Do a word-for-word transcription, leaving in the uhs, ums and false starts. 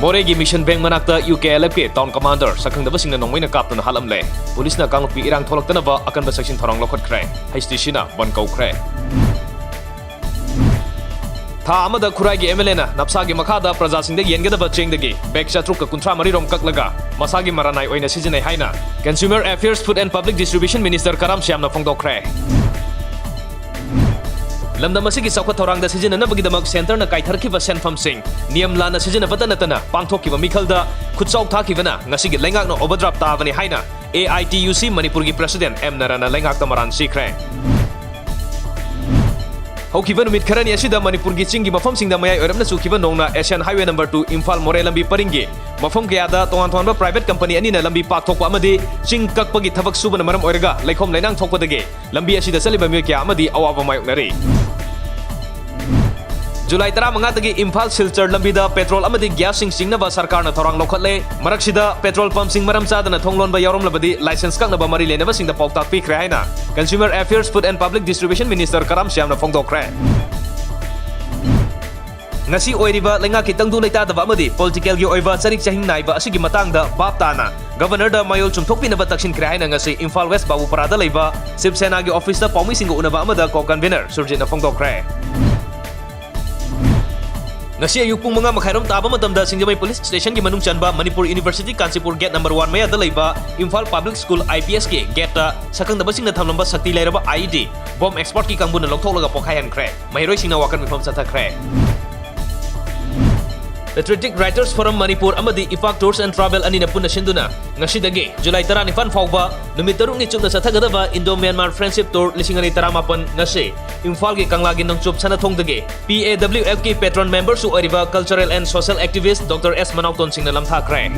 ꯃꯣꯔꯦꯒꯤ mission bank ꯃꯅꯥꯛꯇ U K L ꯑꯦꯐꯀꯤ ꯇꯥꯎꯟ ꯀꯃꯥꯟꯗꯔ ꯁꯛꯈꯪꯗꯕꯁꯤꯡꯅ ꯅꯣꯡꯃꯩꯅ ꯀꯥꯞꯇꯨꯅ ꯍꯥꯠꯂꯝꯂꯦ꯫ ꯄꯨꯂꯤꯁꯅ ꯀꯥꯡꯂꯨꯞꯀꯤ ꯏꯔꯥꯡ ꯊꯣꯛꯂꯛꯇꯅꯕ ꯑꯀꯟꯕ ꯆꯦꯛꯁꯤꯟ ꯊꯧꯔꯥꯡ ꯂꯧꯈꯠꯈ꯭ꯔꯦ꯫ ꯑꯩꯆ ꯗꯤ ꯁꯤꯅ ꯕꯟꯗ ꯀꯧꯈ꯭ꯔꯦ꯫ ꯊꯥ ꯑꯃꯗ ꯈꯨꯔꯥꯏꯒꯤ ꯑꯦꯝ ꯑꯦꯜ ꯑꯦꯅ ꯅꯞꯁꯥꯒꯤ ꯃꯈꯥꯗ ꯄ꯭ꯔꯖꯥꯁꯤꯡꯗ ꯌꯦꯟꯒꯗꯕ ꯆꯦꯡꯗꯒꯤ ꯕꯦꯒ ꯆꯥꯇ꯭ꯔꯨꯛꯀ ꯀꯨꯟꯊ꯭ꯔꯥ ꯃꯔꯤ ꯔꯣꯝ ꯀꯛꯂꯒ ꯃꯁꯥꯒꯤ ꯃꯔꯥꯅꯥꯏ ꯑꯣꯏꯅ ꯁꯤꯖꯤꯟꯅꯩ ꯍꯥꯏꯅ Consumer Affairs, Food and Public Distribution Minister ꯀꯔꯥꯝ ꯁ꯭ꯌꯥꯝꯅ ꯐꯣꯡꯗꯣꯛꯈ꯭ꯔꯦ꯫ ꯂꯝꯗꯝ ꯑꯁꯤꯒꯤ ꯆꯥꯎꯈꯠ ꯊꯧꯔꯥꯡꯗ ꯁꯤꯖꯤꯟꯅꯅꯕꯒꯤꯗꯃꯛ ꯁꯦꯟꯇꯔꯅ ꯀꯥꯏꯊꯔꯛꯈꯤꯕ ꯁꯦꯟꯐꯝꯁꯤꯡ ꯅꯤꯌꯝ ꯂꯥꯟꯅ ꯁꯤꯖꯤꯟꯅꯕꯇ ꯅꯠꯇꯅ ꯄꯥꯡꯊꯣꯛꯈꯤꯕ ꯃꯤꯈꯜꯗ ꯈꯨꯠꯆꯥꯎ ꯊꯥꯈꯤꯕꯅ ꯉꯁꯤꯒꯤ ꯂꯩꯉꯥꯛꯅ ꯑꯣꯚꯔꯗ꯭ꯔꯥꯐ ꯇꯥꯕꯅꯤ ꯍꯥꯏꯅ ꯑꯦ ꯑꯥꯏ ꯇꯤ ꯌꯨ ꯁꯤ ꯃꯅꯤꯄꯨꯔꯒꯤ ꯄ꯭ꯔꯦꯁꯤꯗꯦꯟꯠ ꯑꯦꯝ ꯅꯔꯥꯅ ꯂꯩꯉꯥꯛꯇ ꯃꯔꯥꯜ ꯁꯤꯈ꯭ꯔꯦ꯫ ꯍꯧꯈꯤꯕ ꯅꯨꯃꯤꯠ ꯈꯔꯅꯤ ꯑꯁꯤꯗ ꯃꯅꯤꯄꯨꯔꯒꯤ ꯆꯤꯡꯒꯤ ꯃꯐꯝꯁꯤꯡꯗ ꯃꯌꯥꯏ ꯑꯣꯏꯔꯞꯅ ꯆꯨꯈꯤꯕ ꯅꯣꯡꯅ Asian highway number two Imphal ꯃꯣꯔꯦ ꯂꯝꯕꯤ ꯄꯔꯤꯡꯒꯤ ꯃꯐꯝ ꯀꯌꯥꯗ ꯇꯣꯉꯥꯟ ꯇꯣꯉꯥꯟꯕ ꯄ꯭ꯔꯥꯏꯚꯦꯠ ꯀꯝꯄꯅꯤ ꯑꯅꯤꯅ ꯂꯝꯕꯤ ꯄꯥꯛꯊꯣꯛꯄ ꯑꯃꯗꯤ ꯆꯤꯡ ꯀꯛꯄꯒꯤ ꯊꯕꯛ ꯁꯨꯕꯅ ꯃꯔꯝ ꯑꯣꯏꯔꯒ ꯂꯩꯈꯣꯝ ꯂꯩꯅꯥꯡ ꯊꯣꯛꯄꯗꯒꯤ ꯂꯝꯕꯤ ꯑꯁꯤꯗ ꯆꯠꯂꯤꯕ ꯃꯤꯑꯣꯏ ꯀꯌꯥ ꯑꯃꯗꯤ ꯑꯋꯥꯕ ꯃꯥꯌꯣꯛꯅꯔꯤ꯫ ꯖꯨꯂꯥꯏ ꯇꯔꯥꯃꯉꯥꯗꯒꯤ ꯏꯝꯐꯥꯜ ꯁꯤꯜꯆꯔ ꯂꯝꯕꯤꯗ ꯄꯦꯇ꯭ꯔꯣꯜ ꯑꯃꯗꯤ ꯒ꯭ꯌꯥꯁꯁꯤꯡ ꯆꯤꯡꯅꯕ ꯁꯔꯀꯥꯔꯅ ꯊꯧꯔꯥꯡ ꯂꯧꯈꯠꯂꯦ꯫ ꯃꯔꯛꯁꯤꯗ ꯄꯦꯇ꯭ꯔꯣꯜ ꯄꯝꯁꯤꯡ ꯃꯔꯝ ꯆꯥꯗꯅ ꯊꯣꯡ ꯂꯣꯟꯕ ꯌꯥꯎꯔꯝꯂꯕꯗꯤ ꯂꯥꯏꯁꯦꯟꯁ ꯀꯛꯅꯕ ꯃꯔꯤ ꯂꯩꯅꯕꯁꯤꯡꯗ ꯄꯥꯎꯇꯥꯛ ꯄꯤꯈ꯭ꯔꯦ ꯍꯥꯏꯅ Consumer Affairs, Food and Public Distribution Minister ꯀꯔꯥꯝ ꯁ꯭ꯌꯥꯝꯅ ꯐꯣꯡꯗꯣꯛꯈ꯭ꯔꯦ꯫ ꯉꯁꯤ ꯑꯣꯏꯔꯤꯕ ꯂꯩꯉꯥꯛꯀꯤ ꯇꯪꯗꯨ ꯂꯩꯇꯥꯗꯕ ꯑꯃꯗꯤ ꯄꯣꯂꯤꯇꯤꯀꯦꯜꯒꯤ ꯑꯣꯏꯕ ꯆꯔꯤꯛ ꯆꯍꯤꯡ ꯅꯥꯏꯕ ꯑꯁꯤꯒꯤ ꯃꯇꯥꯡꯗ ꯚꯥꯞ ꯇꯥꯅ ꯒꯚꯔꯅꯔꯗ ꯃꯌꯣꯜ ꯆꯨꯝꯊꯣꯛꯄꯤꯅꯕ ꯇꯛꯁꯤꯟꯈ꯭ꯔꯦ ꯍꯥꯏꯅ ꯉꯁꯤ ꯏꯝꯐꯥꯜ ꯋꯦꯁ ꯕꯥꯕꯨꯄꯥꯔꯥꯗ ꯂꯩꯕ ꯁꯤꯕ ꯁꯦꯅꯥꯒꯤ ꯑꯣꯐꯤꯁꯇ ꯄꯥꯎꯃꯤꯁꯤꯡꯒ ꯎꯅꯕ ꯑꯃꯗ ꯀꯣ ꯀꯟꯚꯤꯅꯔ ꯁꯨꯔꯖꯤꯠꯅ ꯐꯣꯡꯗꯣꯛꯈ꯭ꯔꯦ꯫ ꯉꯁꯤ ꯑꯌꯨꯛ ꯄꯨꯡ ꯃꯉꯥ ꯃꯈꯥꯏꯔꯣꯝ ꯇꯥꯕ ꯃꯇꯝꯗ ꯁꯤꯡꯖꯃꯩ ꯄꯨꯂꯤꯁ ꯁ꯭ꯇꯦꯁꯟꯒꯤ ꯃꯅꯨꯡ ꯆꯟꯕ Manipur university Kanchipur gate number one ꯃꯌꯥꯗ ꯂꯩꯕ Imphal public school I P ꯑꯦꯁꯀꯤ ꯒꯦꯠꯇ ꯁꯛꯈꯪꯗꯕꯁꯤꯡꯅ ꯊꯝꯂꯝꯕ ꯁꯛꯇꯤ ꯂꯩꯔꯕ ꯑꯥꯏ ꯏ ꯗꯤ ꯕꯣꯝ ꯑꯦꯛꯁꯄꯔꯠꯀꯤ ꯀꯥꯡꯕꯨꯅ ꯂꯧꯊꯣꯛꯂꯒ ꯄꯣꯈꯥꯏꯍꯟꯈ꯭ꯔꯦ꯫ ꯃꯍꯩꯔꯣꯏꯁꯤꯡꯅ ꯋꯥꯀꯠ ꯃꯤꯐꯝ ꯆꯠꯊꯈ꯭ꯔꯦ꯫ Patriotic Writers Forum ꯃꯅꯤꯄꯨꯔ ꯑꯃꯗꯤ ꯏꯄꯥꯛ Tours and Travel ꯑꯅꯤꯅ ꯄꯨꯟꯅ ꯁꯤꯟꯗꯨꯅ ꯉꯁꯤꯗꯒꯤ ꯖꯨꯂꯥꯏ ꯇꯔꯥꯅꯤꯄꯥꯟ ꯐꯥꯎꯕ ꯅꯨꯃꯤꯠ ꯇꯔꯨꯛꯅꯤ ꯆꯨꯞꯅ ꯆꯠꯊꯒꯗꯕ Indo Myanmar Friendship Tour ꯂꯤꯁꯤꯡ ꯑꯅꯤ ꯇꯔꯥꯃꯥꯄꯟ ꯉꯁꯤ ꯏꯝꯐꯥꯜꯒꯤ ꯀꯪꯂꯥꯒꯤ ꯅꯣꯡꯆꯨꯞ ꯁꯅꯥꯊꯣꯡꯗꯒꯤ P A W F ꯀꯤ patron memberꯁꯨ ꯑꯣꯏꯔꯤꯕ cultural and social activist Doctor S ꯃꯅꯥꯎꯇꯣꯟ ꯁꯤꯡꯅ ꯂꯝꯊꯥꯈ꯭ꯔꯦ꯫